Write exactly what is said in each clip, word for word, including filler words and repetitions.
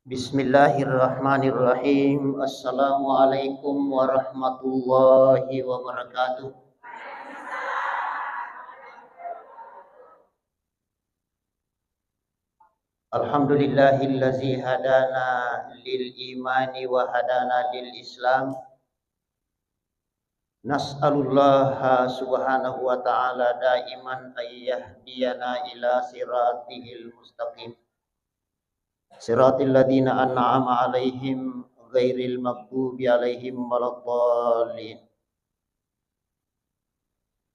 Bismillahirrahmanirrahim. Assalamualaikum warahmatullahi wabarakatuh. Alhamdulillahillazi hadana lil imani wa hadana lil Islam. Nas'alullaha subhanahu wa ta'ala daiman an yahdiyana ila siratihil mustaqim. Siratil ladzina an'ama 'alaihim ghairil maghdubi 'alaihim waladdallin.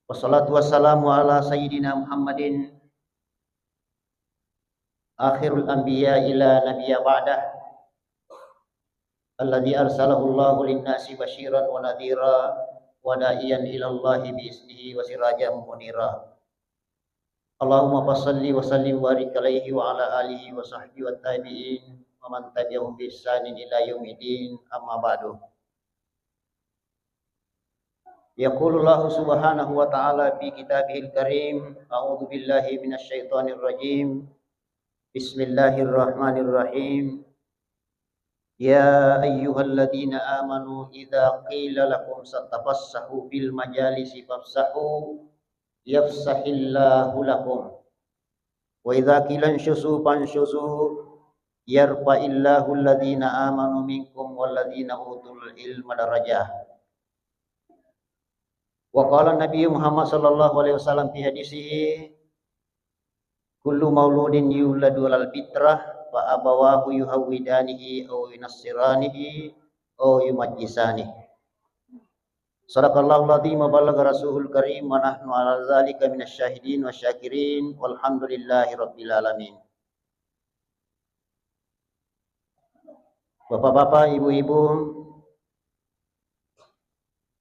Wassalatu wassalamu ala sayyidina Muhammadin akhirul anbiya ila nabiyya ba'dah, alladzi arsalahu Allahu linnasi basyiran wa nadhira wa da'iyan ila Allahi bi iznihi wa sirajan munira. Allahumma fasalli wa sallim wa barik alaihi wa ala alihi wa sahbihi wa tabi'in wa man tabi'ahum bi ihsanin ila yaumiddin, amma ba'du. Yaqulullahu subhanahu wa ta'ala fi kitabihil karim, a'udzu billahi minasy syaithanir rajim. Bismillahirrahmanirrahim. Ya ayyuhalladzina amanu idza qila lakum satafassahu fil majalisi fafsahu yafsahillahu lakum. Wa idza qila inshuzu fanshuzu yarfa'illahu alladzina amanu minkum walladzina utul ilma darajah. Wa qala Nabi Muhammad sallallahu alaihi wasallam fi hadisihi, kullu mauludin yuladu alal fitrah fa abawahu yuhawwidanihi aw yunassiranihi aw yumajjisanihi. Sadaqallahul azim wa ballagha rasulul karim wa nahnu ala dzalika minasy syahidin wasy syakirin walhamdulillahi rabbil alamin. Bapak-bapak, ibu-ibu,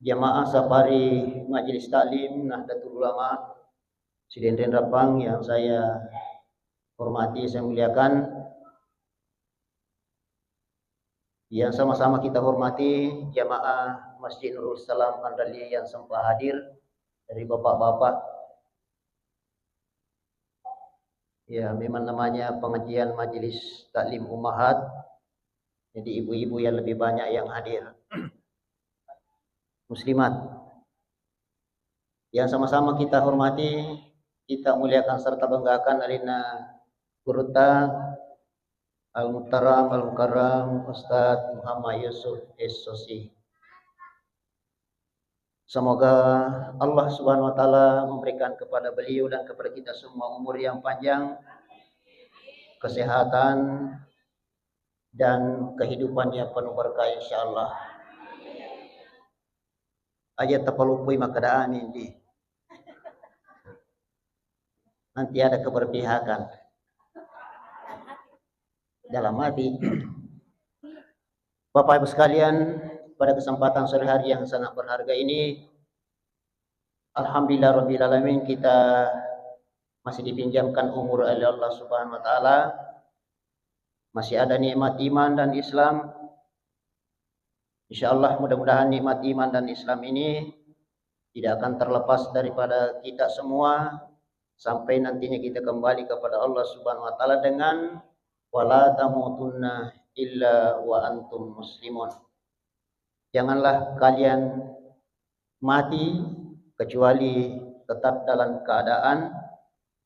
jamaah safari Majelis Taklim Nahdlatul Ulama Sidenreng Rappang yang saya hormati, saya muliakan, yang sama-sama kita hormati, jamaah Masjid Nurul Salam Andalia yang sempat hadir, dari bapak-bapak. Ya, memang namanya pengajian Majelis Taklim Ummahat. Jadi ibu-ibu yang lebih banyak yang hadir. Muslimat yang sama-sama kita hormati, kita muliakan serta banggakan, alena gurutta Al-Muhtaram Al-Mukarram Ustadz Muhammad Yusuf S Sosi. Semoga Allah Subhanahu wa Ta'ala memberikan kepada beliau dan kepada kita semua umur yang panjang, kesehatan, dan kehidupan yang penuh berkah, insya Allah. Aja tapalupui makkeda amin di. Nanti ada keberpihakan dalam hati. Bapak Ibu sekalian, pada kesempatan sore hari yang sangat berharga ini, alhamdulillah rabbil alamin, kita masih dipinjamkan umur oleh Allah Subhanahu wa Ta'ala, masih ada nikmat iman dan Islam. Insya Allah, mudah-mudahan nikmat iman dan Islam ini tidak akan terlepas daripada kita semua sampai nantinya kita kembali kepada Allah Subhanahu wa Ta'ala dengan wala tamutunna illa wa antum muslimun. Janganlah kalian mati kecuali tetap dalam keadaan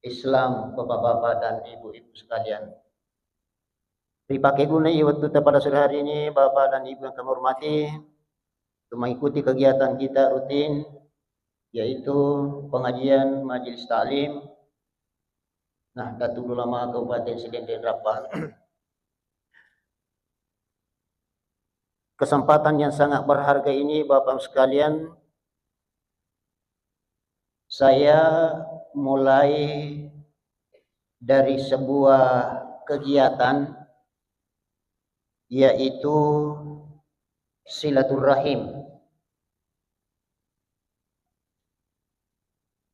Islam, bapak-bapak dan ibu-ibu sekalian. Ripake gunai wettutta pada sore hari ini, Bapak dan Ibu yang kami hormati, untuk mengikuti kegiatan kita rutin, yaitu pengajian Majelis Taklim Nahdlatul Ulama Kabupaten Sidenreng Rappang. Kesempatan yang sangat berharga ini, Bapak sekalian, saya mulai dari sebuah kegiatan, yaitu silaturahim,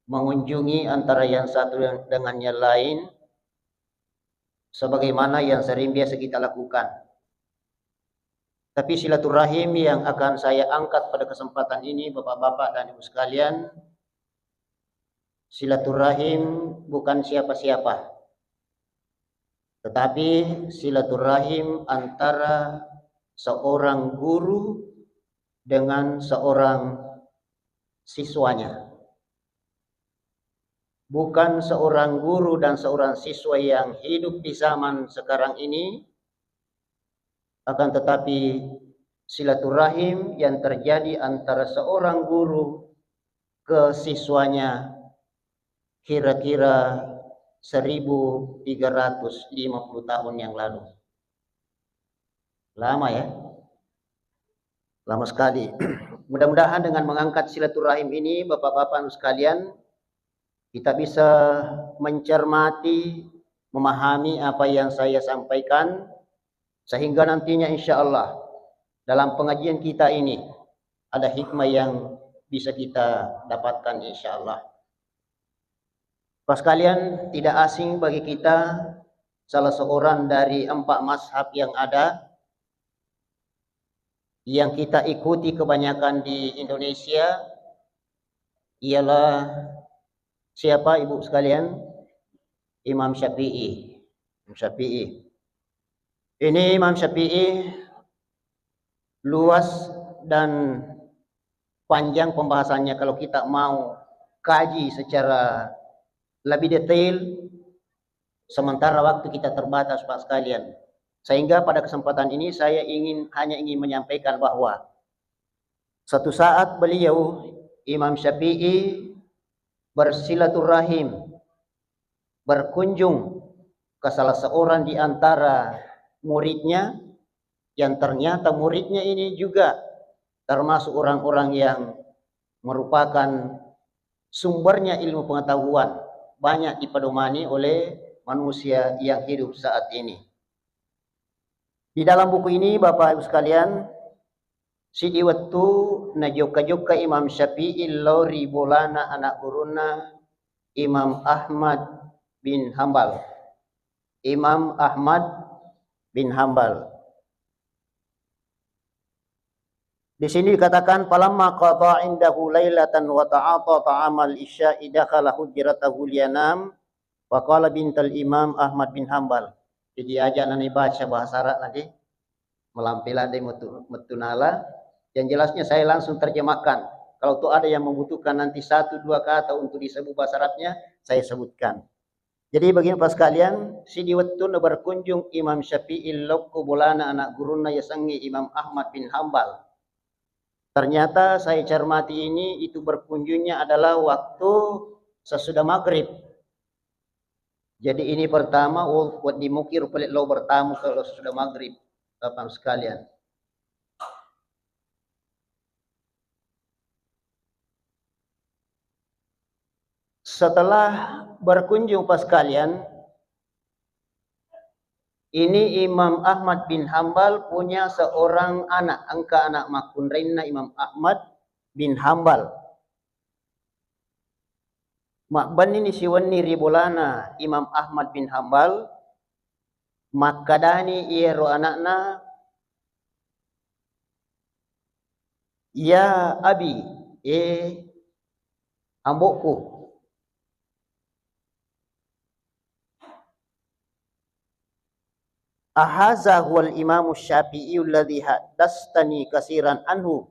mengunjungi antara yang satu dengan yang lain, sebagaimana yang sering biasa kita lakukan. Tapi silaturahim yang akan saya angkat pada kesempatan ini, Bapak-bapak dan Ibu sekalian, silaturahim bukan siapa-siapa. tetapi silaturahim antara seorang guru dengan seorang siswanya. Bukan seorang guru dan seorang siswa yang hidup di zaman sekarang ini, akan tetapi silaturahim yang terjadi antara seorang guru ke siswanya kira-kira seribu tiga ratus lima puluh tahun yang lalu. Lama ya? Lama sekali. Mudah-mudahan dengan mengangkat silaturahim ini, Bapak-bapak sekalian, kita bisa mencermati, memahami apa yang saya sampaikan, sehingga nantinya insya Allah dalam pengajian kita ini ada hikmah yang bisa kita dapatkan insya Allah. Bapak sekalian, tidak asing bagi kita salah seorang dari empat mazhab yang ada, yang kita ikuti kebanyakan di Indonesia, ialah siapa, Ibu sekalian? Imam Syafi'i. Imam Syafi'i. Ini Imam Syafi'i luas dan panjang pembahasannya kalau kita mau kaji secara lebih detail, sementara waktu kita terbatas, Pak sekalian. Sehingga pada kesempatan ini saya ingin, hanya ingin menyampaikan bahwa satu saat beliau, Imam Syafi'i, bersilaturahim, berkunjung ke salah seorang di antara muridnya, yang ternyata muridnya ini juga termasuk orang-orang yang merupakan sumbernya ilmu pengetahuan, banyak dipedomani oleh manusia yang hidup saat ini. Di dalam buku ini, Bapak Ibu sekalian, sidi wettu najokka-jokka Imam Syafi'i lao ri bolana anak gurunna Imam Ahmad bin Hambal. Imam Ahmad bin Hambal. Di sini dikatakan, "Falamma qada indahu lailatan wa ta'ata ta'amal isya'i dakhala hujratahu liyanam, wa qala bintal Imam Ahmad bin Hambal." Jadi, aja nani baca bahasa Arab nanti, melampe ladde metu, metu nala. Yang jelasnya saya langsung terjemahkan. Kalau tuh ada yang membutuhkan nanti satu dua kata untuk disebut bahasa Arabnya, saya sebutkan. Jadi, begini, Pak sekalian, sidi wettunna berkunjung Imam Syafi'i lokko bolana anak gurunna yasengnge Imam Ahmad bin Hambal. Ternyata saya cermati ini, itu berkunjungnya adalah waktu sesudah maghrib. Jadi, ini pertama, oh, wedding mukir pale lo bertamu kalau sesudah maghrib, Bapak sekalian. Setelah berkunjung, Pak sekalian, ini Imam Ahmad bin Hambal punya seorang anak, engka anak makkunrainna Imam Ahmad bin Hambal. Mabbennini siwenni ri bolana Imam Ahmad bin Hambal, makkadani iyaro anakna, "Ya abi, eh, ambo'ku, ahaza huwal Imamu Syafi'i alladhi haddastani kasiran anhu?"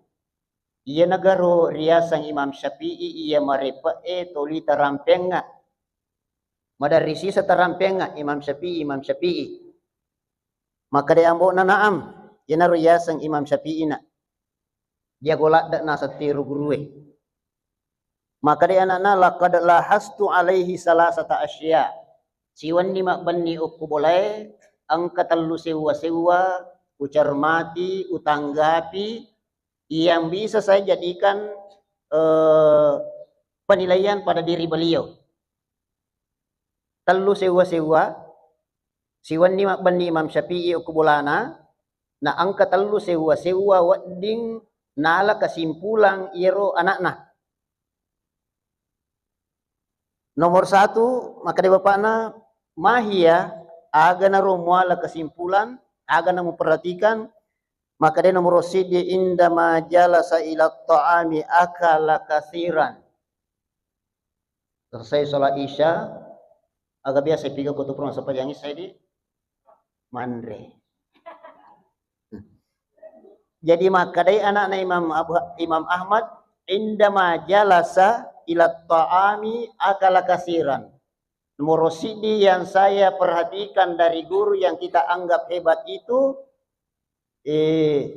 Iyanagaro riaseng Imam Syafi'i iya marepe'e toli tarampengnga. Maderri sisa tarampengnga Imam Syafi'i, Imam Syafi'i. Makkeda ambo'na, "Na'am, iyanaro yaseng Imam Syafi'i, Nak. Jago ladde' naseng tiro gurue." Makkeda anakna, "Laqad lahastu alaihi salasata asya." Siwenni mabbenni okko bolae, engka tellu sewwa-sewwa ucermati, utanggapi, yang bisa saya jadikan, eh, penilaian pada diri beliau. Tellu sewwa-sewwa, siwenni mabbenni Imam Syafi'i okko bolana, na engka tellu sewwa-sewwa wedding nala kesimpulan iyaro anakna. Nomor satu, makkeda bapakna, "Mahia, aga naro muala kesimpulan, aga na muperhatikan?" Makkeda nomor siddi, "Indama jalasa ila ta'ami akala kasiran." Selesai sholat Isya, aga biasa piga ko tu pernah sepanjang Isya di? manre. Jadi makkedai anakna Imam Abu, Imam Ahmad, "Indama jalasa ila ta'ami akala kasiran." Nomor siddi yang saya perhatikan dari guru yang kita anggap hebat itu, eh,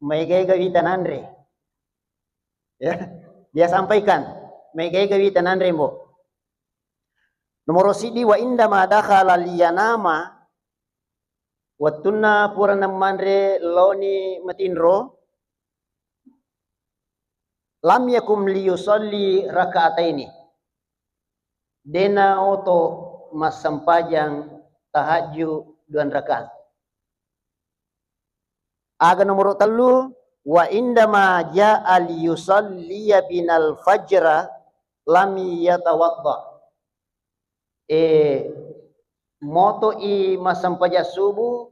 maega-ega wita nanre. Ya, dia sampaikan, maega-ega wita nanre, Mbok. Nomor siddi, "Wa indama dakhala liyanama," wettunna purana manre laoni matinro, "lam yakum liyusalli raka'ataini." Dena oto massempajang tahajju dua rakaat. Aga nomoro tellu, "Wa indama ja'a liyusalliya binal fajra lam yatawadda." Eh, moto i massempajang subuh,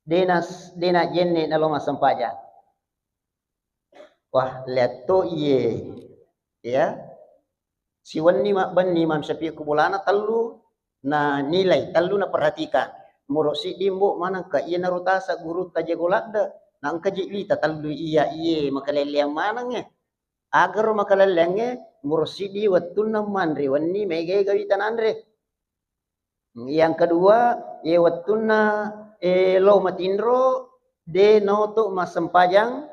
dena, dena jenne nalo massempajang. Wah, letto iye. Ya. Siwenni mabbenni Imam Syafi'i ku bolana tellu na nilai, tellu na perhatikan. Muro siddi, Mbok, manengka iye naro tasa gurutta jago ladde. Na engka ji wita tellu iya iye makalelleang manengnge. Agaro makalelleangnge, muro siddi wettunna manre wenni maega-ega wita nanre. Yang kedua, iye wettunna, eh, lo matinro, de noto massempajang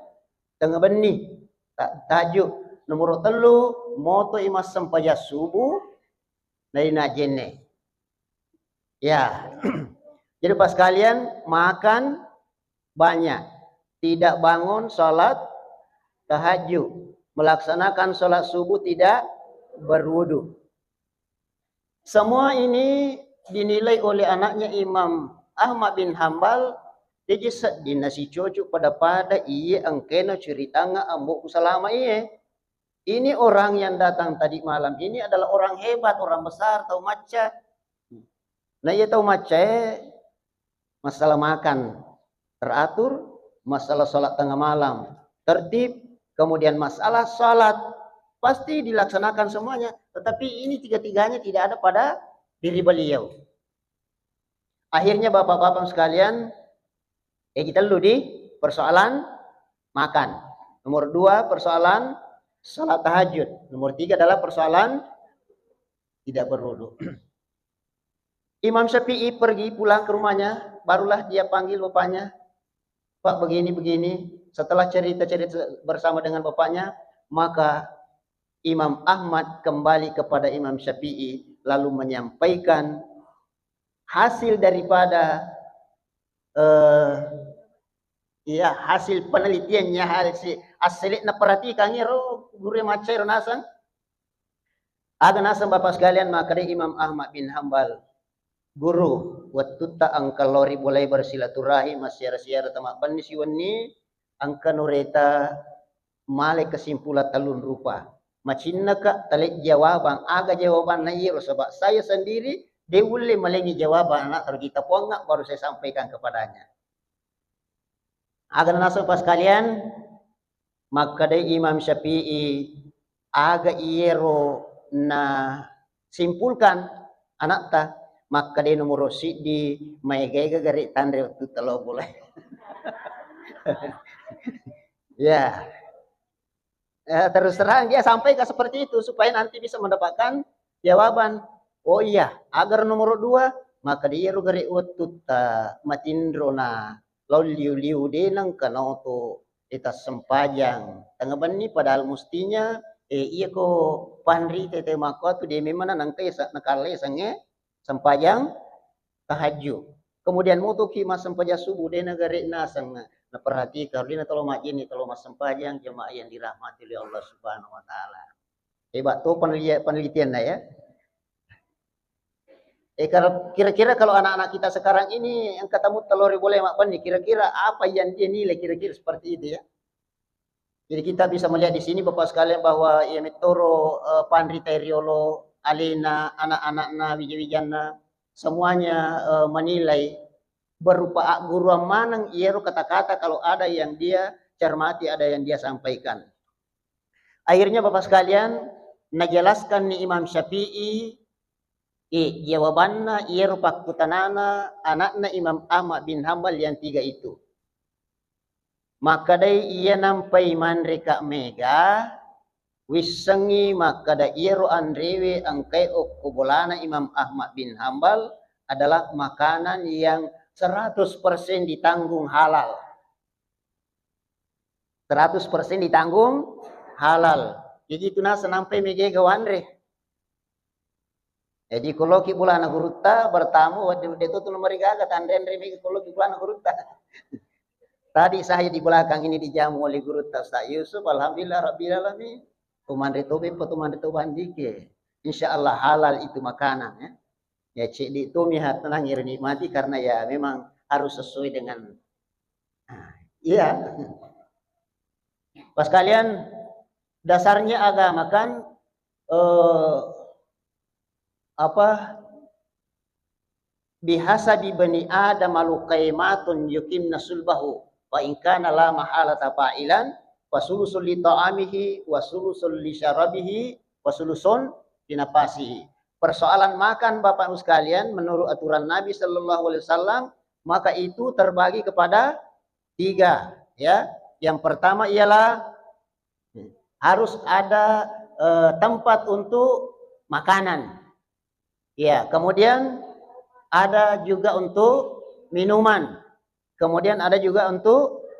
tengnga benni. Ta-, tahajud. Nomoro tellu, moto i massempajang subuh, nari najenne. Ya. Jadi, Bapak sekalian, makan banyak. Tidak bangun salat tahajud. Melaksanakan salat subuh tidak berwudu. Semua ini dinilai oleh anaknya Imam Ahmad bin Hambal, deje sedding nasicoco pada-pada iye engkeno ceritangnga Ambo'ku Salama iye. Ini orang yang datang tadi malam ini adalah orang hebat, orang besar, tau macca. Nah, iya tau maccae, masalah makan teratur, masalah sholat tengah malam tertib, kemudian masalah sholat pasti dilaksanakan semuanya. Tetapi ini tiga-tiganya tidak ada pada diri beliau. Akhirnya bapak-bapak sekalian, eh, kita dulu di persoalan makan. Nomor dua, persoalan salat tahajud. Nomor tiga adalah persoalan tidak berwudu. Imam Syafi'i pergi pulang ke rumahnya, barulah dia panggil bapaknya, "Pak, begini-begini." Setelah cerita-cerita bersama dengan bapaknya, maka Imam Ahmad kembali kepada Imam Syafi'i, lalu menyampaikan hasil daripada, eh, iya, hasil penelitiannya, hasil aslinya perhatikan ero guru macca ero naseng. Aga naseng Bapak sekalian, makkeda Imam Ahmad bin Hambal, "Guru, wettutta engka lao ri bolai bersilaturahim, massiara-siara tama benni siwenni, engka nureta male kesimpulan tellung rupa. Macinnaka tale jawabang, aga jawabanna iyaro, sebab saya sendiri de ulle malengi jawabang anak tergita puangnga baru saya sampaikan kepadanya." Aga naseng Bapak sekalian, makkedai Imam Syafi'i, aga iyero na simpulkan anatta, makkedai nomoro siddi, maega-ega gare tanre wettu telo bolai. Ya. Eh, terus terang dia sampaikan seperti itu supaya nanti bisa mendapatkan jawaban. Oh iya, agar nomor dua, maka dia ro gare wettutta matinro na lao liu-liu de nengka naoto ita sempajang tengah benni, padahal mestinya, eh, iya ko panrita te mako atu de memang nengka esa nakalla esangnge sempajang tahajud. Kemudian motoki massempajang subuh, de nagare naseng, naperhatikang, de natolo majjenne, tolo massempajang jemaah yang dirahmati oleh Allah Subhanahu wa Ta'ala. Hebat tuh penelitian, penelitiannya ya. Eh, kalau kira-kira kalau anak-anak kita sekarang ini yang ketemu telori boleh mak benni, kira-kira apa yang dia nilai kira-kira seperti itu ya? Jadi kita bisa melihat di sini Bapak sekalian bahwa iya mettoro, eh, panrita riolo, alena, anak-anakna, wija-wijanna, semuanya, eh, menilai berupa agguruan maneng iyaro kata-kata kalau ada yang dia cermati, ada yang dia sampaikan. Akhirnya Bapak sekalian, najelaskan ni Imam Syafi'i Eh, jawabanna iyaro pakkutanana anakna Imam Ahmad bin Hambal yang tiga itu. Makkedai iya nampai manreka mega, wissengngi makkeda iyaro anrewe engkae okko bolana Imam Ahmad bin Hambal adalah makanan yang seratus persen ditanggung halal. Seratus persen ditanggung halal. Jadi itu nasa nampai mega wanre. Jadi koloki bolana gurutta bertamu, waduh, de' tu nomor gaga tanre-anre mega koloki bolana gurutta. Tadi saya di belakang ini dijamu oleh gurutta Ustaz Yusuf, alhamdulillah rabbil alamin. Tumanre to beppa, tumanre to bandike. Insya Allah halal itu makanan, ya. Ya, ceddi tu mi ha-, tenang, iri nikmati karena ya memang harus sesuai dengan, nah, iya. Pas kalian dasarnya agama kan, eh, apa, "Bihasabi bani Adam luqaimatun yuqimna sulbahu, fa in kana la mahalata fa'ilan, fa sulusul li ta'amihi, wa sulusul li syarabihi, wa sulusun li nafasihi." Persoalan makan, Bapak Ibu sekalian, menurut aturan Nabi Shallallahu Alaihi Wasallam, maka itu terbagi kepada tiga, ya. Yang pertama ialah harus ada, eh, tempat untuk makanan. Ya, kemudian ada juga untuk minuman. Kemudian ada juga untuk,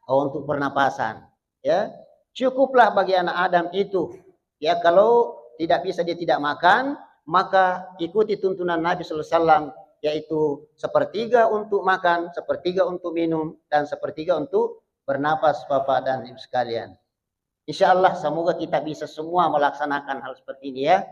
oh, untuk pernapasan. Ya, cukuplah bagi anak Adam itu. Ya, kalau tidak bisa dia tidak makan, maka ikuti tuntunan Nabi Sallallahu Alaihi Wasallam, yaitu sepertiga untuk makan, sepertiga untuk minum, dan sepertiga untuk bernapas, Bapak dan Ibu sekalian. Insya Allah, semoga kita bisa semua melaksanakan hal seperti ini, ya.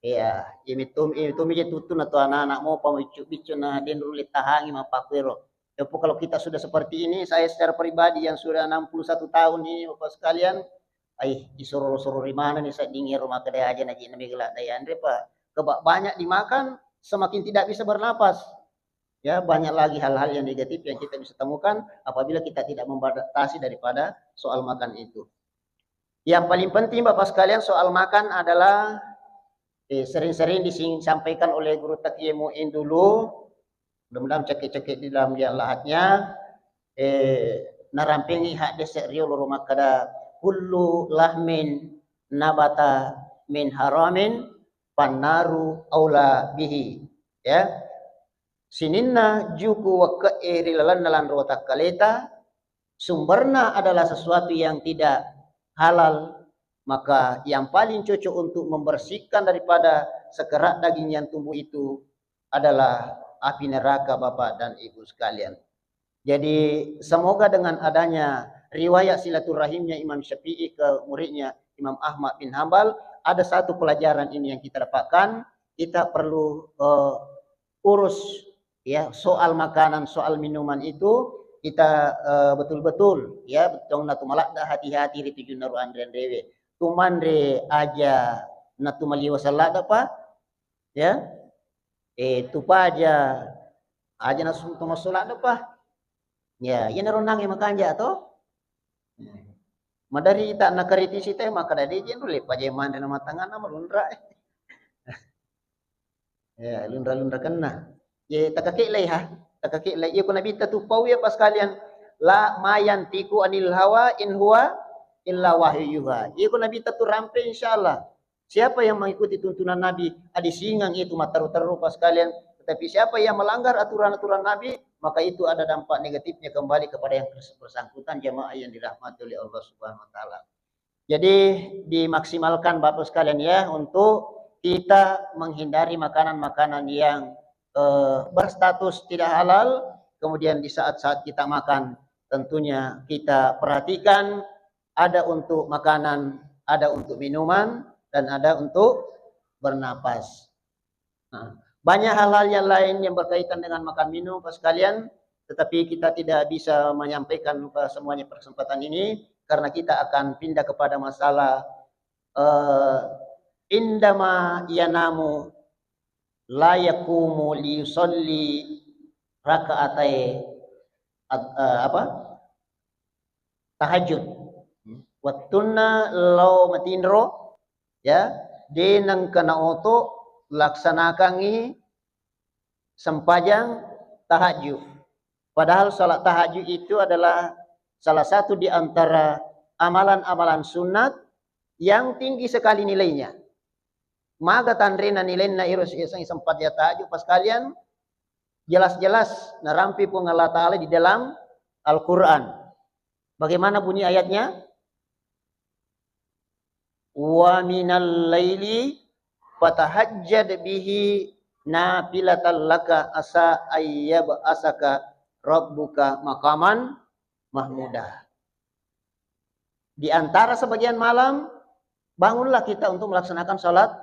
Iya, imitum, imitum ije tutuna tu anak-anak mopa miccu-biccu na den rulle tahangi mappakuero. Tapi kalau kita sudah seperti ini, saya secara pribadi yang sudah enam puluh satu tahun ini, Bapak sekalian, ai, isoro-soro ri mana nih, saya dingin rumah kedai aja, najik nami gelak daya, Andre, Pak. Keba-, banyak dimakan, semakin tidak bisa bernapas. Ya, banyak lagi hal-hal yang negatif yang kita bisa temukan apabila kita tidak membatasi daripada soal makan itu. Yang paling penting, Bapak sekalian, soal makan adalah, eh, sering-sering disampaikan oleh guru Taqiyya Muin dulu. Mudah-mudahan cekek-cekek di dalam dia lahatnya, eh, narampengi hadis riolo makkada, "Kullu lahmin nabata min haramin fannaru aula bihi." Ya. Sininna juku wekke'e ri lalenna lanro watakkaleta, sumberna adalah sesuatu yang tidak halal, maka yang paling cocok untuk membersihkan daripada sekerak daging yang tumbuh itu adalah api neraka, Bapak dan Ibu sekalian. Jadi, semoga dengan adanya riwayat silaturahimnya Imam Syafi'i ke muridnya Imam Ahmad bin Hambal, ada satu pelajaran ini yang kita dapatkan, kita perlu, eh, urus, ya, soal makanan, soal minuman itu kita, eh, betul-betul, ya, betong natu maladda hati-hati ri tujunna ro anre-anrewe. Tumanre aja natu maliwa salada, Pak, ya. Eh, tupaja aja nasu tomassu ladde, Pak. Ya, iyanaro nange makanja to. Madari ta nakritisi te makkada de' je nulle paja manre na matanganna malunra. Ya, lunra-lunra kenna. Ye, takake lei ha, takake lei. Iya ko nabitta tu pau ya pas kalian, la mayantiku anil hawa in huwa illa wahyu yuha. Iya ko nabitta tu rampe, insyaallah. Siapa yang mengikuti tuntunan Nabi, adisingang itu matteru-teru pas kalian. Tetapi siapa yang melanggar aturan-aturan Nabi, maka itu ada dampak negatifnya kembali kepada yang bersangkutan, jamaah yang dirahmati oleh Allah Subhanahu wa Ta'ala. Jadi dimaksimalkan Bapak sekalian ya, untuk kita menghindari makanan-makanan yang, eh, berstatus tidak halal, kemudian di saat-saat kita makan, tentunya kita perhatikan ada untuk makanan, ada untuk minuman, dan ada untuk bernapas. Nah, banyak hal-hal yang lain yang berkaitan dengan makan minum, Bapak sekalian, tetapi kita tidak bisa menyampaikan, eh, semuanya pada kesempatan ini, karena kita akan pindah kepada masalah, eh, indama yanamu la yaqumu liyusalli rakaatai at-, eh, apa? Tahajud. Wettunna lao matinro, ya, de' nengka naoto laksanakangngi sempajang tahajud. Padahal salat tahajud itu adalah salah satu di antara amalan-amalan sunat yang tinggi sekali nilainya. Maga tanrena nilainna iro si-, si-, sempajang tahajud, Bapak sekalian? Jelas-jelas narampi Puang Allah Ta'ala di dalam Al-Quran. Bagaimana bunyi ayatnya? "Wa minal laili fatahajjad bihi nafilatan laka asa ayyab'asaka rabbuka maqaman mahmuda." Di antara sebagian malam, bangunlah kita untuk melaksanakan salat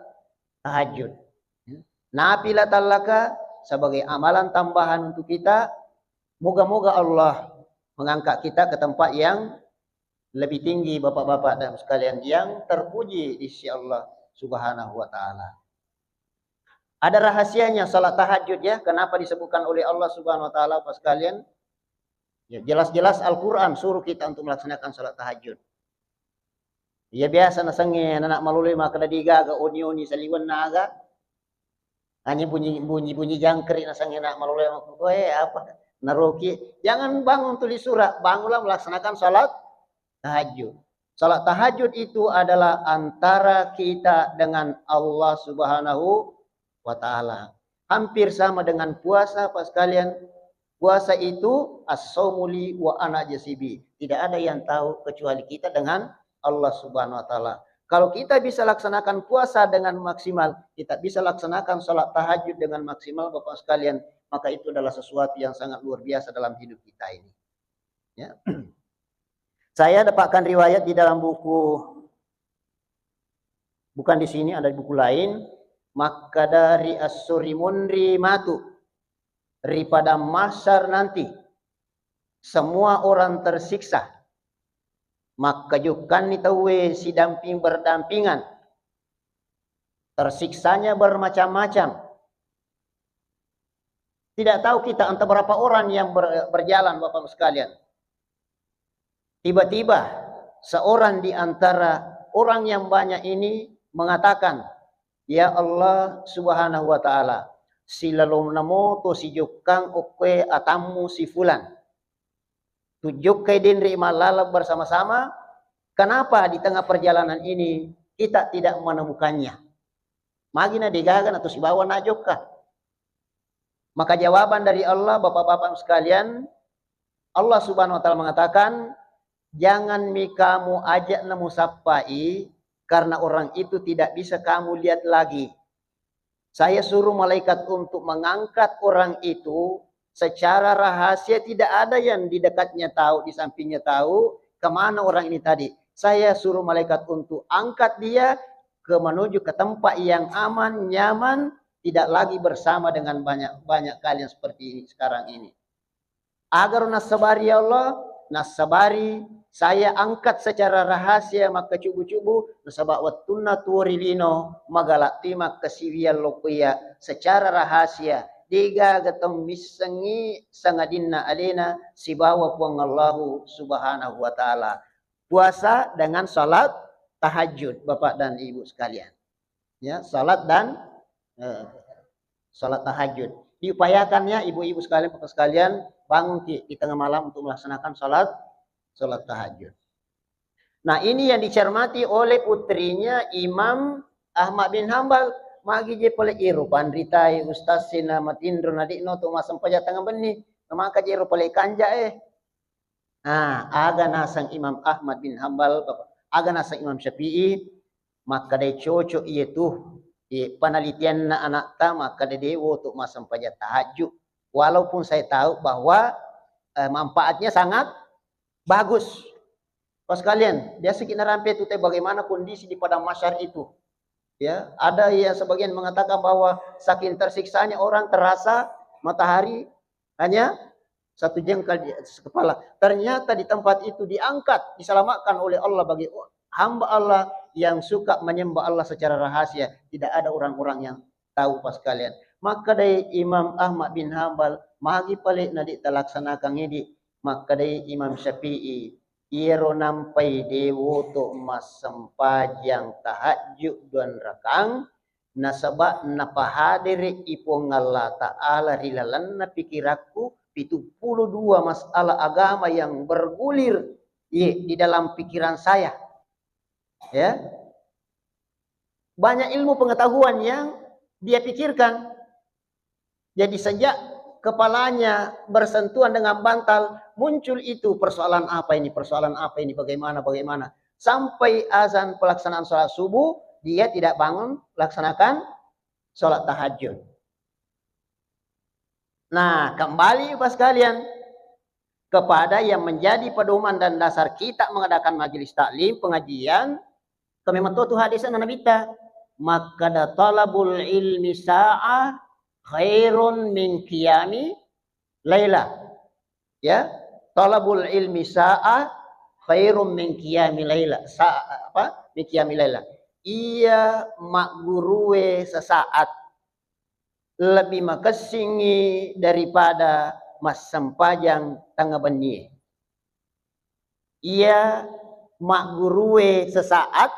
tahajud. Nafilatan laka, sebagai amalan tambahan untuk kita. Moga-moga Allah mengangkat kita ke tempat yang lebih tinggi, Bapak-bapak dan sekalian, yang terpuji di sisi Allah Subhanahu wa Ta'ala. Ada rahasianya salat tahajud, ya. Kenapa disebutkan oleh Allah Subhanahu wa Ta'ala, Bapak sekalian? Ya, jelas-jelas Al-Quran suruh kita untuk melaksanakan salat tahajud. Iya, biasa nasengnge anak malolo makkeda degaga oni-oni saliwenna aga. Hanya bunyi, bunyi, bunyi jangkrik nasengnge anak malolo, "Weh, apa?" Naroki, jangan bangun tulis surat, bangunlah melaksanakan salat tahajud. Salat tahajud itu adalah antara kita dengan Allah Subhanahu wa Ta'ala. Hampir sama dengan puasa, Pak sekalian. Puasa itu as-saumu li wa ana ajzi bih. Tidak ada yang tahu kecuali kita dengan Allah Subhanahu wa Ta'ala. Kalau kita bisa laksanakan puasa dengan maksimal, kita bisa laksanakan salat tahajud dengan maksimal, Bapak sekalian, maka itu adalah sesuatu yang sangat luar biasa dalam hidup kita ini. Ya. Saya dapatkan riwayat di dalam buku, bukan di sini, ada di buku lain, makkeda ri esso ri munri matu, ri padang mahsyar nanti, semua orang tersiksa. Makkajukkanni tauwe sidamping berdampingan. Tersiksanya bermacam-macam. Tidak tahu kita entah berapa orang yang ber-, berjalan, Bapak Ibu sekalian. Tiba-tiba seorang di antara orang yang banyak ini mengatakan, "Ya Allah Subhanahu wa Ta'ala, silalomna moto sijokkang okkoe atammu si Fulan. Tujokkai denre mallaleng bersama-sama, kenapa di tengah perjalanan ini kita tidak menemukannya?" Magi na degaga na to sibawa najokka. Maka jawaban dari Allah, Bapak-bapak sekalian, Allah Subhanahu wa Ta'ala mengatakan, "Jangan mi kamu ajak na musappai, karena orang itu tidak bisa kamu lihat lagi. Saya suruh malaikat untuk mengangkat orang itu secara rahasia, tidak ada yang di dekatnya tahu, di sampingnya tahu, kemana orang ini tadi. Saya suruh malaikat untuk angkat dia ke, menuju ke tempat yang aman, nyaman, tidak lagi bersama dengan banyak, banyak kalian seperti ini sekarang ini." Agaro nassabari, ya Allah, nassabari saya angkat secara rahasia makkacubu-cubu, nasaba wettunna tuo ri lino magala toi makkasiwiang lokkoya secara rahasia, degaga tau missengngi sangadinna alena sibawa Puang Allahu Subhanahu wa Ta'ala. Puasa dengan salat tahajud, Bapak dan Ibu sekalian. Ya, salat dan, eh, salat tahajud. Diupayakan, ya, ibu-ibu sekalian, bapak sekalian, bangun ki di tengah malam untuk melaksanakan salat, salat tahajud. Nah, ini yang dicermati oleh putrinya Imam Ahmad bin Hambal. Magi je pale iro panritai ustaz sina matinro na de'no to massempajang tengnga benni. Maka je iro pale kanja, eh. Nah, aga naseng Imam Ahmad bin Hambal, Bapak, aga naseng Imam Syafi'i, makkedai cocok iya tu, iya, penelitianna anakta, makkeda de woto massempajang tahajud. Walaupun saya tahu bahwa, eh, manfaatnya sangat bagus. Pas kalian, biasa kita rampe tu teh bagaimana kondisi di padang mahsyar itu. Ya, ada yang sebagian mengatakan bahwa saking tersiksanya orang terasa matahari hanya satu jengkal di atas kepala. Ternyata di tempat itu diangkat, diselamatkan oleh Allah bagi hamba Allah yang suka menyembah Allah secara rahasia. Tidak ada orang-orang yang tahu, pas kalian. Makkedai Imam Ahmad bin Hambal, magi pale na de' talaksanakan idi. Makkedai Imam Syafi'i, iyaro nampai de woto massempajang tahajud duan rakang, Nasaba napahadere i Puang Allah Ta'ala ri lalenna pikirakku pitu puluh dua masalah agama yang bergulir, ye, di dalam pikiran saya. Ya. Banyak ilmu pengetahuan yang dia pikirkan. Jadi sejak kepalanya bersentuhan dengan bantal, muncul itu persoalan apa ini, persoalan apa ini, bagaimana, bagaimana. Sampai azan pelaksanaan sholat subuh, dia tidak bangun laksanakan sholat tahajud. Nah, kembali Bapak sekalian, kepada yang menjadi pedoman dan dasar kita mengadakan majelis taklim, pengajian, kami metu tu hadis Nabi ta, maka da talabul ilmi sa'ah khairun min qiyami laila. Ya, talabul ilmi sa'ah khairun min qiyami laila. Sa-, apa? Min qiyami laila. Iya maggurue sesaat lebih makessingngi daripada massempajang tengnga bennie. Iya maggurue sesaat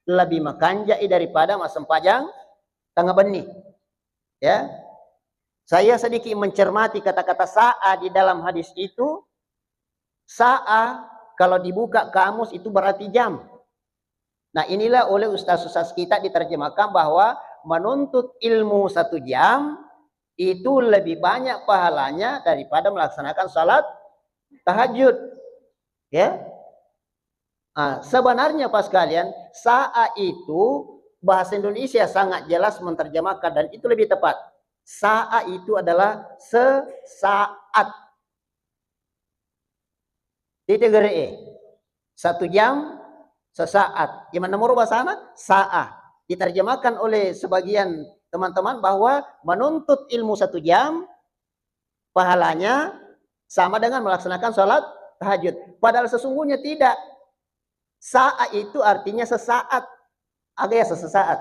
lebih makanja'i daripada massempajang tengnga benni. Ya. Saya sedikit mencermati kata-kata sa'a di dalam hadis itu. Sa'a kalau dibuka kamus itu berarti jam. Nah, inilah oleh ustaz-ustaz kita diterjemahkan bahwa menuntut ilmu satu jam itu lebih banyak pahalanya daripada melaksanakan salat tahajud. Ya. Ah, sebenarnya Pak sekalian, sa'a itu bahasa Indonesia sangat jelas menerjemahkan dan itu lebih tepat. Sa'a itu adalah sesaat. Titik gere e. Satu jam, sesaat. Gimana moro bahasana? Sa'a. Diterjemahkan oleh sebagian teman-teman bahwa menuntut ilmu satu jam, pahalanya sama dengan melaksanakan sholat tahajud. Padahal sesungguhnya tidak. Sa'a itu artinya sesaat. Aga ya sesaat.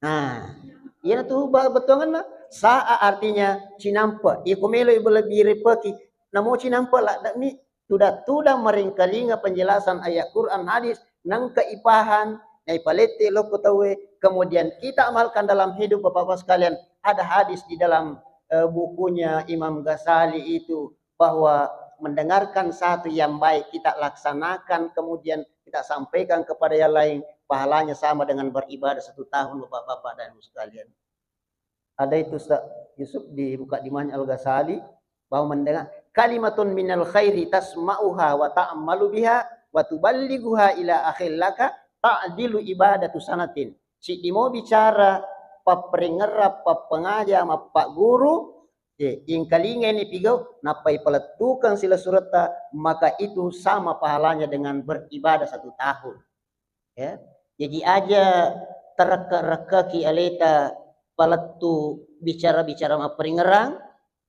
Nah, iya tu ba-, bettuanganna. Sa'a artinya cinampe. Iko melo ibu lebih repeki. Namo cinampe la demi tuda-tuda meringkalinga penjelasan ayat Quran hadis nangka ipahan, naipalette lokko tauwe, kemudian kita amalkan dalam hidup Bapak-bapak sekalian. Ada hadis di dalam, eh, bukunya Imam Ghazali itu bahwa mendengarkan satu yang baik kita laksanakan, kemudian kita sampaikan kepada yang lain, pahalanya sama dengan beribadah satu tahun, Bapak-bapak dan Ibu sekalian. Ada itu, Ustaz Yusuf, dibuka di mana Al-Ghazali, bahwa mendengar kalimatun minal khairi tasma'uha wa ta'malu biha wa tuballighuha ila akhil laka ta'dilu ibadatu sanatin. Siddi mo bicara papparingerra, pappangaja, mappaguru, eh, ingkalingai ni pigau, nappai palettukeng sila suretta, maka itu sama pahalanya dengan beribadah satu tahun. Ya. Jaji aja tarekka-rekkaki aleta palettu bicara-bicara mapparingerang,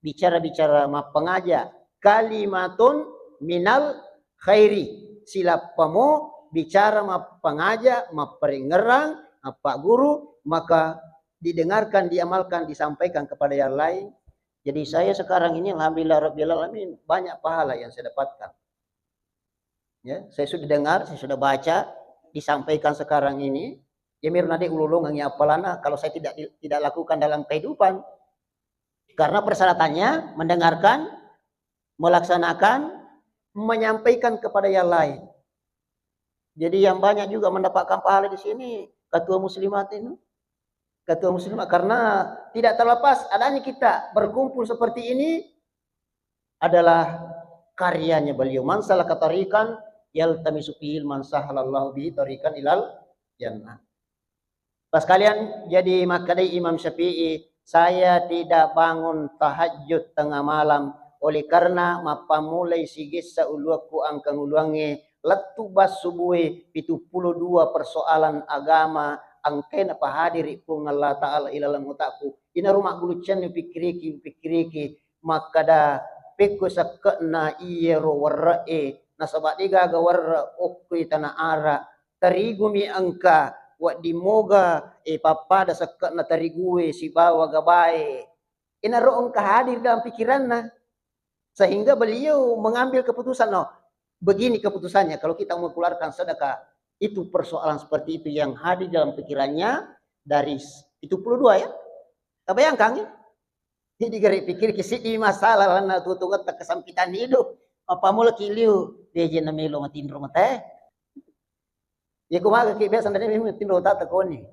bicara-bicara mappangaja, kalimatun minal khairi, silappamo bicara mappangaja, mapparingerang, mappaguru, maka didengarkan, diamalkan, disampaikan kepada yang lain. Jadi saya sekarang ini alhamdulillah rabbil alamin banyak pahala yang saya dapatkan. Ya, saya sudah dengar, saya sudah baca, disampaikan sekarang ini. Ya, mirna de ulolongang ya apalana kalau saya tidak tidak lakukan dalam kehidupan. Karena persyaratannya mendengarkan, melaksanakan, menyampaikan kepada yang lain. Jadi yang banyak juga mendapatkan pahala di sini ketua muslimat ini. Ketua muslimat, karena tidak terlepas adanya kita berkumpul seperti ini adalah karyanya beliau. Man salaka tariqan yaltamisu fihi ilman sahalallahu bihi tariqan ilal jannah. Pas kalian jadi makkedai Imam Syafi'i, saya tidak bangun tahajud tengah malam oleh karena mappammulai sigessa uluakku angkang uluangnge lettu bassubue pitu puluh dua persoalan agama engkae napahadiri Puang Allah Ta'ala ilaleng otakku. Inaro magguluccenni upikkiriki, upikkiriki makkada pekko sekke'na iyero werre'e, nasaba de gaga werre' okkoi tana ara, tarigumi engka wedding moga, eh, pappada sekke'na tarigue sibawa gabae. Inaro engka hadir dalam pikiranna. Sehingga beliau mengambil keputusan, "Oh, begini keputusannya, kalau kita mau keluarkan sedekah." Itu persoalan seperti itu yang hadir dalam pikirannya, dari s-, pitu puluh dua ya. Tabayangkang, eh? Jadi gare pikir ki siddi masalah lalenna tuo-tuongetta kesempitan hidup. Mappammula ki liu, deje na melo matinro mate. Iya ko maga ki biasa ndede memang tinro tata koni.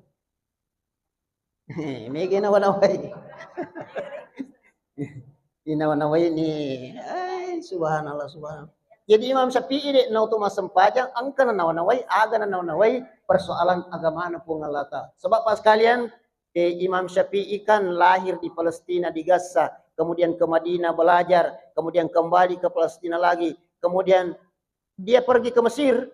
Mega nawa-nawai. Inawa-nawai ni. Ai, subhanallah, subhanallah. Jadi Imam Syafi'i de' nautu massempajang, engka nanawa-nawai, aga nanawa-nawai persoalan agamana Puang Allah Ta'ala. Sebab, Pak sekalian, eh, Imam Syafi'i kan lahir di Palestina, di Gaza, kemudian ke Madinah belajar, kemudian kembali ke Palestina lagi, kemudian dia pergi ke Mesir.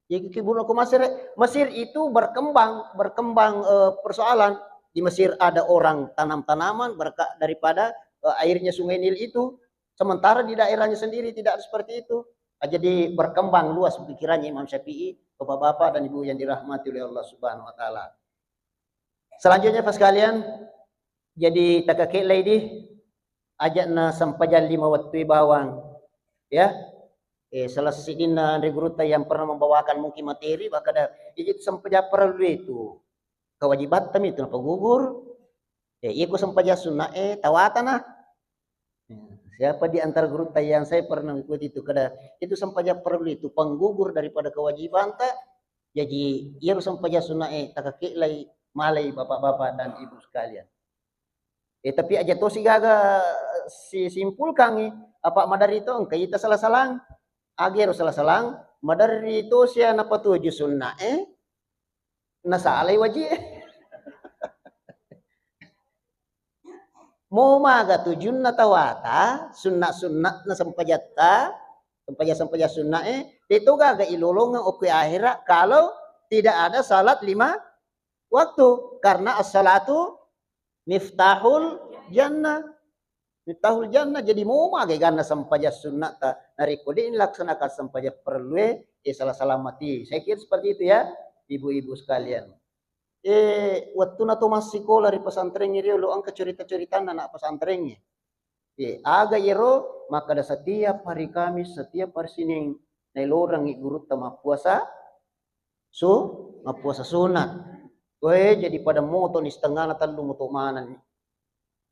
Jadi, ki buno ke Mesir, Mesir itu berkembang, berkembang, eh, persoalan. Di Mesir ada orang tanam tanaman berkat daripada, eh, airnya Sungai Nil itu. Sementara di daerahnya sendiri tidak seperti itu. Ah, jadi berkembang luas pikirannya Imam Syafi'i, bapak-bapak dan ibu yang dirahmati oleh Allah Subhanahu wa Ta'ala. Selanjutnya, Pak sekalian, jadi takake'lai di aja'na sempajang lima wettu bawang, ya. Eh, salah siddinna anre gurutta yang pernah membawakan mungkin materi, makkeda, "Iji sempajang parellu itu, kewajibatta mi itu napagugur." Eh, iya ko sempajang sunna, eh, tawatana. Siapa di antara gurutta yang saya pernah mengikuti itu, kada, itu sempajang parellu itu penggugur daripada kewajibanta. Jadi, iyaro sempajang sunna, eh, takake'lai malai bapak-bapak dan ibu sekalian. Eh, tapi aja tosi gaga si simpulkangi, apa maderri to engka ita salah-salang. Agero salah-salang, maderri tosi napatuju sunna, eh, nasalai wajib. Mo maga tujunna tawata, sunna-sunnatna sempajatta, sempajang-sempajang sunna, eh, de' to gaga ilolongeng okko ahera kalau tidak ada salat lima waktu, karena as-salatu miftahul jannah. Miftahul jannah, jadi mo maga ganna sempajang sunnatta, narekko de' nilaksanakan sempajang parellue, eh, salah-salah mati. Saya kira seperti itu ya, ibu-ibu sekalian. Eh, wettuna to massikola ri pesantrengnge riolo, engka cerita-ceritanna anak pesantrengnge. Eh, aga iyaro, makkeda setiap hari Kamis, setiap hari Senin, nailorengngi gurutta mappuasa su-, mappuasa sunat. Weh, jadi pada moto ni setengana tellu moto manenni.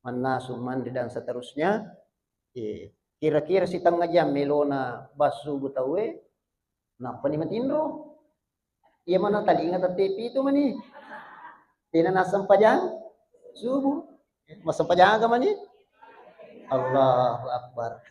Mannasu, mandi dan seterusnya. Eh, kira-kira sitengnga jam melona bassubu tauwe, nappani matinro. Iya mana talinga tette pitu mani. Tena nassempajang subuh. Massempajang aga mani? Allahu Akbar.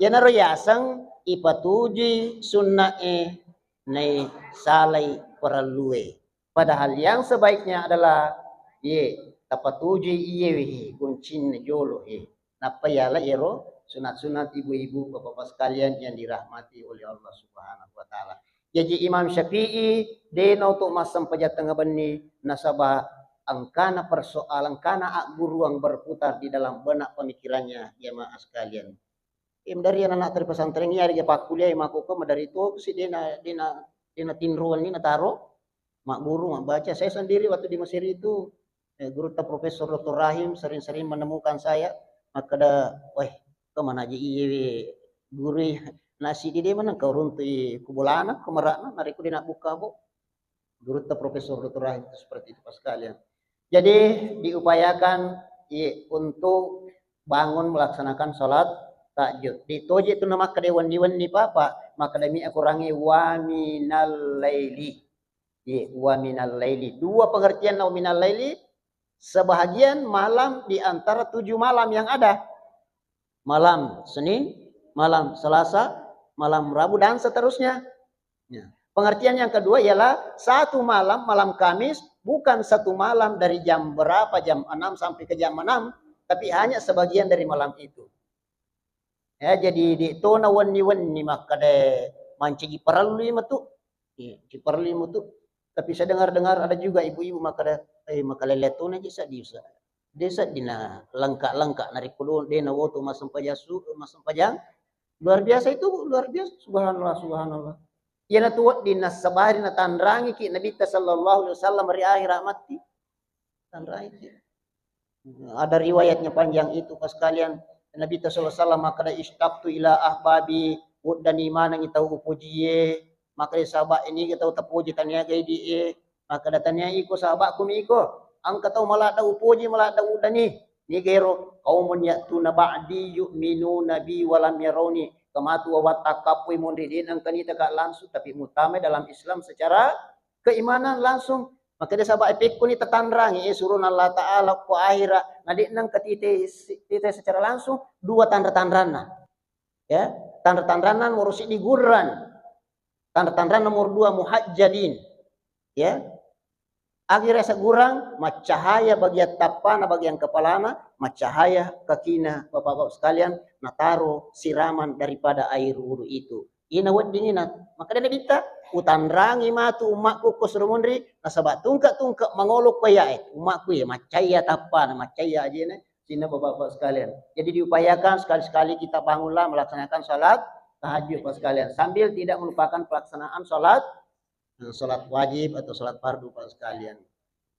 Iyanaro yaseng ipatujui sunna'e, naisalai parellue. Padahal yang sebaiknya adalah, ye, tapatujui iyewe, he, goncinna jolo, he. Nappa yala iyaro sunat-sunat ibu-ibu, bapak-bapak sekalian yang dirahmati oleh Allah Subhanahu wa Ta'ala. Jaji Imam Syafi'i, de' nautu massempajang tengnga benni, nasaba engkana persoalan, engkana agguruang berputar di dalam benak pemikirannya, jamaah sekalian. Eh, maderri anak-anak dari pesantren iya, riga pakkuliah, eh, makkokko maderri to si dena, dena, dena tinroan ni nataro, magguru, mabbaca. Saya sendiri waktu di Mesir itu, eh, gurutta Profesor Doktor Rahim sering-sering menemukan saya, makkeda, "Weh, kemana aja iye we guru iya? Nasi di dia mana kau runtu i kubolana, kemerana, narekko dia nak buka bo." Gurutta Profesor Doktor Rahim itu seperti itu, Pak sekalian. Jadi, diupayakan, ye, untuk bangun melaksanakan salat tahajud. Ditoje tu namakkeda wenni-wenni papa, makkeda mi akurangi wa minal laili. Ye, wa minal laili. Dua pengertian wa minal laili, sebahagian malam di antara tujuh malam yang ada. Malam Senin, malam Selasa, malam Rabu, dan seterusnya. Ya. Pengertian yang kedua ialah satu malam, malam Kamis, bukan satu malam dari jam berapa, jam enam sampai ke jam enam, tapi hanya sebagian dari malam itu. Ya, jadi di tona wenni-wenni makkeda mancaji parellui matu. Iya, ci parellui matu. Tapi saya dengar-dengar ada juga ibu-ibu makkeda, "Eh, makalele tona ji saddi usa." De' seddina lengka-lengka narekko do-, de' nawoto massempajang su-, massempajang. Luar biasa itu, Bu, luar biasa. Subhanallah, subhanallah. Iyanatu wedding nassabari natanrangiki Nabitta sallallahu alaihi wasallam ri akhira matti. Tanrangiki. Ada riwayatnya panjang itu, Pak sekalian. Nabitta sallallahu alaihi wasallam makkeda, "Ishtaqtu ila ahbabi," weddani manengi tau upojie, makkeda sahabat ini tau tapoji taniaga idi e. Makkeda tania iko sahabakku mi iko. Engka tau maladda upoji, maladda udani. Niga ero, qaumun ya'tuna ba'di yu'minuna bi wa lam yarawni. Kematu wawatta kappoi monri, de' nengka nitaka langsung, tapi mutamai dalam Islam secara keimanan langsung. Makkeda sabak e, pekkoni tatangrangi, eh, surona Allah Ta'ala ko akhira, na de' nengka tite, tite secara langsung, dua tanra-tanranna. Ya, tanra-tanranna nomor siddi gurran. Tanra-tanranna nomor dua muhajjalin. Ya. Akhirnya segurang, maccahaya bagian tappana, bagian kepalana, maccahaya kakina, Bapak-bapak sekalian, nataro siraman daripada air wudhu itu. Ina wedding ina, makkeda Nabitta, "Utanrangi matu ummakku ko suro monri, nasaba tungke-tungke mangolo ko yae, ummakku ye maccaya tappana, maccaya ajena." Sehingga Bapak-bapak sekalian, jadi diupayakan sekali-sekali kita bangunlah melaksanakan salat tahajud, Bapak sekalian, sambil tidak melupakan pelaksanaan salat, eh, salat wajib atau salat fardu, Bapak sekalian.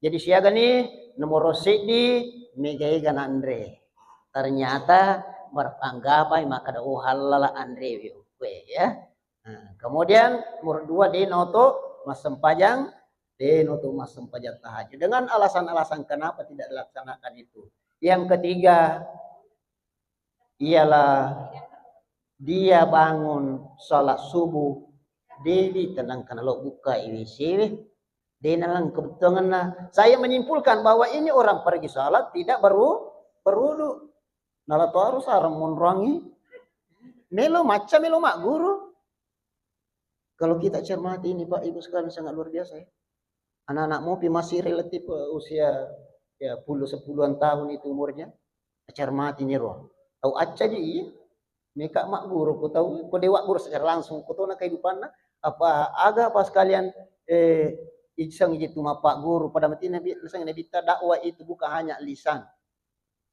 Jadi siaga ni nomor siddi mega-ega nanre. Ternyata beranggapai makkeda, "Oh, hallala anre kue," ya. Nah, kemudian nomor dua, de' noto massempajang, de' noto massempajang tahajud. Dengan alasan-alasan kenapa tidak dilaksanakan itu. Yang ketiga, ialah dia bangun salat subuh, de' di tenang kana lo buka I W C we, de' nalang kebutuhanna. Saya menyimpulkan bahwa ini orang pergi salat tidak beru-, berwudu. Nala to harus arang monroangi. Melo macca, melo magguru. Kalau kita cermati ini, Pak, Ibu sekalian, sangat luar biasa, ya. Anak-anak mopi masih relatif, eh, usia, ya, puluh, sepuluhan tahun itu umurnya. Cermati ni ro. Tau acca ji, iya. Meka magguru, ko tau, ko dewa guru secara langsung, ko tona kehidupanna, apa aga, apa sekalian, eh, ijsang ji tu mappagguru, pada mati Nabi, naseng Nabitta dakwah itu bukan hanya lisan.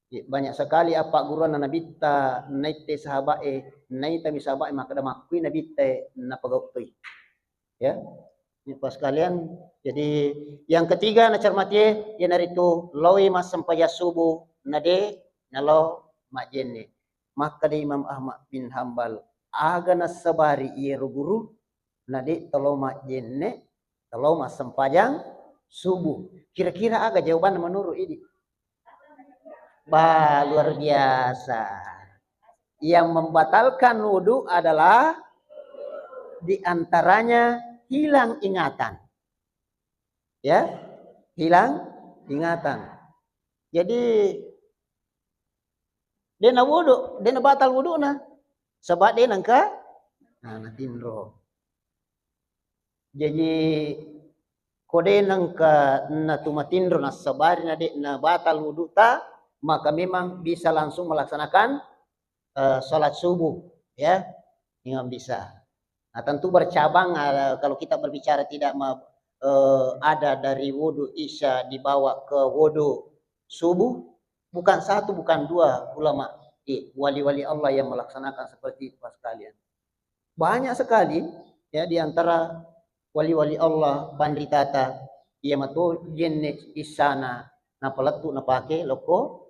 Ya, banyak sekali appagguruanna Nabitta, naitte sahabat e, naitami sahabat e makkeda makkui Nabitta e, napagauk toi. Ya. Ini pas sekalian, jadi yang ketiga nacermati e, iyanaritu loi massempajang subuh, nade nalo majjenne. Makkeda Imam Ahmad bin Hambal, aga nassabari iyero guru, nade telo majjenne, telo massempajang subuh. Kira-kira aga jawabanna menurut idi? Bah, luar biasa. Yang membatalkan wudhu adalah di antaranya hilang ingatan. Ya, hilang ingatan. Jadi, de' na wudhu, de' na batal wudhu'na. Sebab de' nengka, nah, natinro. Jadi, ko de' nengka natu matinro nassabari na de' na batal wudhu'ta, maka memang bisa langsung melaksanakan, eh, salat subuh, ya. Memang bisa. Nah, tentu bercabang, eh, kalau kita berbicara tidak me-, eh, ada dari wudhu Isya dibawa ke wudhu subuh, bukan satu, bukan dua ulama, eh, wali-wali Allah yang melaksanakan seperti itu, Pak sekalian. Banyak sekali, ya, di antara wali-wali Allah, panritata, iya mato jenne issana, napalettu napake lokko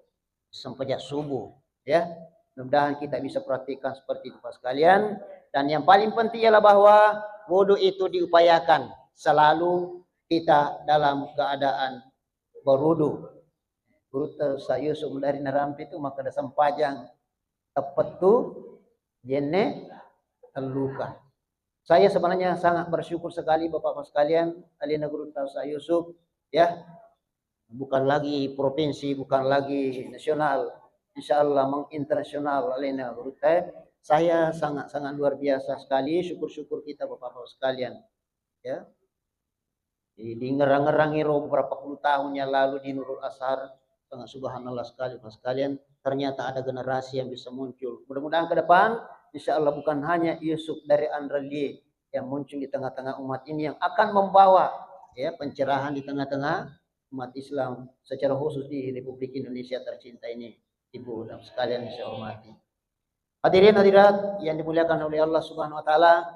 sempajang subuh, ya. Mudah-mudahan kita bisa praktikkan seperti itu, Pak sekalian. Dan yang paling penting ialah bahwa wudhu itu diupayakan selalu kita dalam keadaan berwudhu. Gurutta Ustaz Yusuf dari Narampe itu makkeda sempajang teppettu jenne telluka. Saya sebenarnya sangat bersyukur sekali, Bapak-bapak sekalian, alena gurutta Ustaz Yusuf, ya. Bukan lagi provinsi, bukan lagi nasional. Insya Allah menginternasional alena gurutta. Saya sangat-sangat luar biasa sekali, syukur-syukur kita Bapak-bapak sekalian. Ya. Di, di ngerang-ngerang ero beberapa puluh tahun yang lalu di Nurul Azhar, sangat subhanallah sekali, Bapak sekalian, ternyata ada generasi yang bisa muncul. Mudah-mudahan ke depan, insya Allah bukan hanya Yusuf dari Anralie yang muncul di tengah-tengah umat ini yang akan membawa, ya, pencerahan di tengah-tengah umat Islam secara khusus di Republik Indonesia tercinta ini, Ibu dan sekalian yang saya hormati. Hadirin hadirat yang dimuliakan oleh Allah Subhanahu wa taala,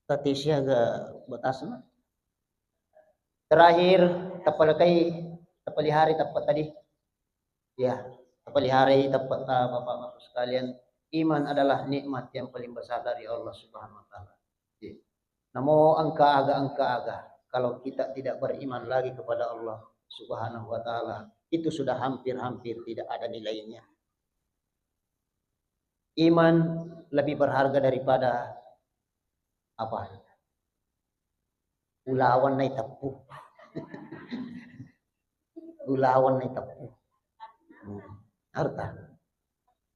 tadi siaga batasna. Terakhir, tapalekai, tapelihara tepat tadi. Ya, tapelihara tepat, ah, Bapak-bapak sekalian. Iman adalah nikmat yang paling besar dari Allah Subhanahu wa taala. Ya. Namo engka aga, engka aga. kalau kita tidak beriman lagi kepada Allah Subhanahu wa Ta'ala, itu sudah hampir-hampir tidak ada nilainya. Iman lebih berharga daripada apa? Ulawan naiteppu. Ulawan naiteppu. Hmm. Harta.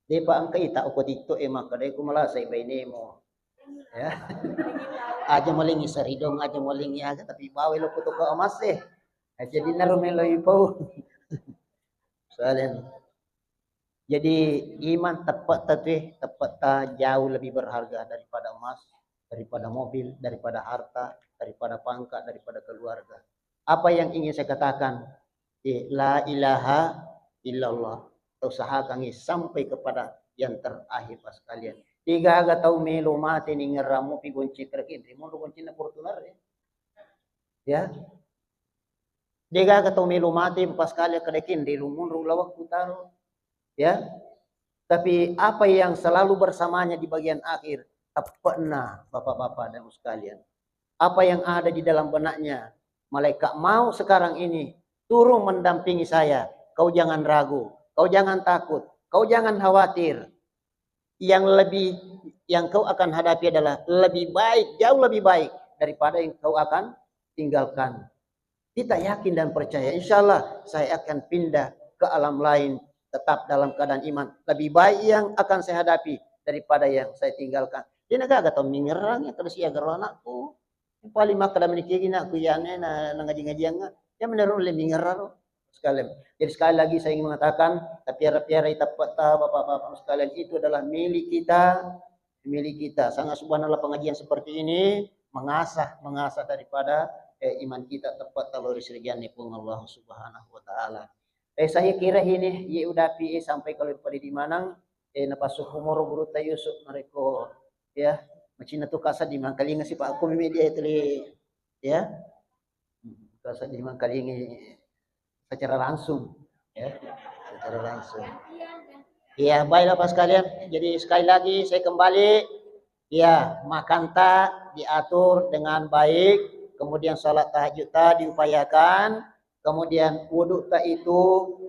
Depa engka ita uko TikTok e makkeda ku malasai bainemu. Ya. Aja malingi saridong, aja malingi aga, tapi bawa lo kutuka emas e. Jadi naro melo ipau. Soalnya. Jadi iman teppetta tu e, teppetta jauh lebih berharga daripada emas, daripada mobil, daripada harta, daripada pangkat, daripada keluarga. Apa yang ingin saya katakan? Eh, la ilaha illallah. Usahakan sampai kepada yang terakhir, Pak sekalian. Degaga tau melo mate ningerang mopi gonceng truk, rimonro goncenna Fortuner e. Ya. Degaga tau melo mate, Pak sekalian, kada kenre lu monro ulawakku taro. Ya. Tapi apa yang selalu bersamanya di bagian akhir, teppe'na, Bapak-bapak dan Ibu sekalian. Apa yang ada di dalam benaknya, malaikat maut sekarang ini turun mendampingi saya. Kau jangan ragu, kau jangan takut, kau jangan khawatir. Yang lebih, yang kau akan hadapi adalah lebih baik, jauh lebih baik daripada yang kau akan tinggalkan. Kita yakin dan percaya, insya Allah saya akan pindah ke alam lain, tetap dalam keadaan iman. Lebih baik yang akan saya hadapi daripada yang saya tinggalkan. Jadi, gaga tau mingerang ya, terus ya garo anakku. Paling makkeda meniki na ku iyane na, na ngaji-ngajiang, ya menurut le mingerang ro. Sekalian. Jadi, sekali lagi saya ingin mengatakan, tapiara-piara ita peta, Bapak-bapak sekalian, itu adalah milik kita, milik kita. Sangat subhanallah, pengajian seperti ini mengasah, mengasah daripada, eh, iman kita tepat kalau ri sirijanne Puang Allah Subhanahu wa Ta'ala. Eh, saya kira ini, ye udapi, eh, sampai kalau pada di Manang, eh, napassu humoro gurutta Yusuf, narekko, ya, macinna tu kasa di mangkalinga sipa aku media itu li, ya. Kasa di mangkalingi secara langsung, ya, secara langsung. Iya, baiklah Bapak sekalian. Jadi sekali lagi saya kembali, ya, makanta diatur dengan baik, kemudian salat tahajud ta diupayakan, kemudian wudhu ta itu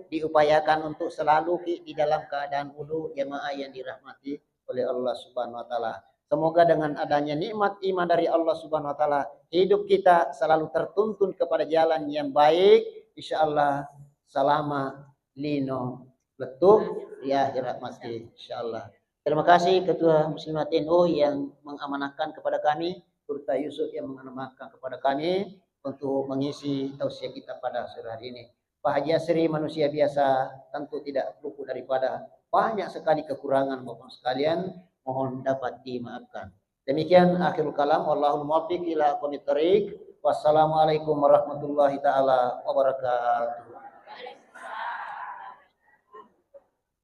diupayakan untuk selalu ki di dalam keadaan wudhu, jamaah yang dirahmati oleh Allah Subhanahu wa Ta'ala. Semoga dengan adanya nikmat iman dari Allah Subhanahu wa Ta'ala, hidup kita selalu tertuntun kepada jalan yang baik, insya Allah salama lino lettu ri akhirat mati, insya Allah. Terima kasih Ketua Muslimat N U yang mengamanahkan kepada kami, Gurutta Yusuf yang mengamanahkan kepada kami untuk mengisi tausiah kita pada sore hari ini. Pak Haji Asri manusia biasa, tentu tidak luput daripada banyak sekali kekurangan, Bapak sekalian, mohon dapat dimaafkan. Demikian akhirul kalam, wallahul muwaffiq ila aqwamit thariq. Wassalamualaikum warahmatullahi taala wabarakatuh.